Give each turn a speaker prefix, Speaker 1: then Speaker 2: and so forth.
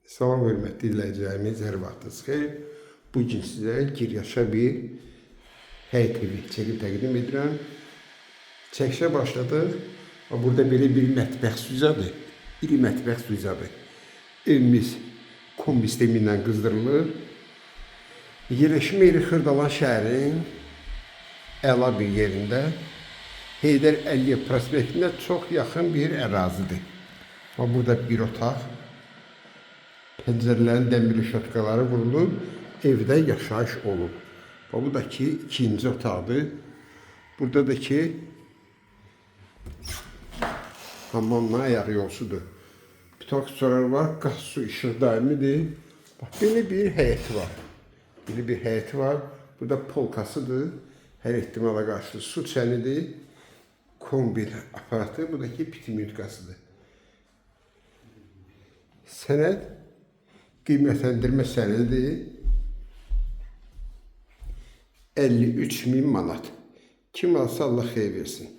Speaker 1: Salam hörmətli izləyicilərimiz, hər vaxtınız xeyir. Bu gün sizə Giryaşa bir həyət evi çəkib təqdim edirəm. Çəkişə başladıq. Burada belə bir mətbəx süzadır. İri mətbəx süzadır. Evimiz kombi sistemi ilə qızdırılır. Yerləşmə yeri Xırdalan şəhərin əla bir yerində. Heydər Əliyev prospektinə çox yaxın bir ərazidir. Bax, burada bir otaq. Pəncərələrin dəmir şotkaları vurulub, evdə yaşayış olub. Bax, bu da ki ikinci otaqdır. Burada da ki hamamla ayaq yolsudur. Bütün aksesuarlar var, qaz, su, işıq daimidir. Bax, belə bir həyəti var. Belə bir həyəti var. Burada polkasıdır. Hər ehtimala qarşı su çənidir. Kombi aparatı, bu da ki pitimütkasıdır. Sənəd qiymətləndirmə sənədidir. 53 min manat. Kim alsa Allah xeyir versin.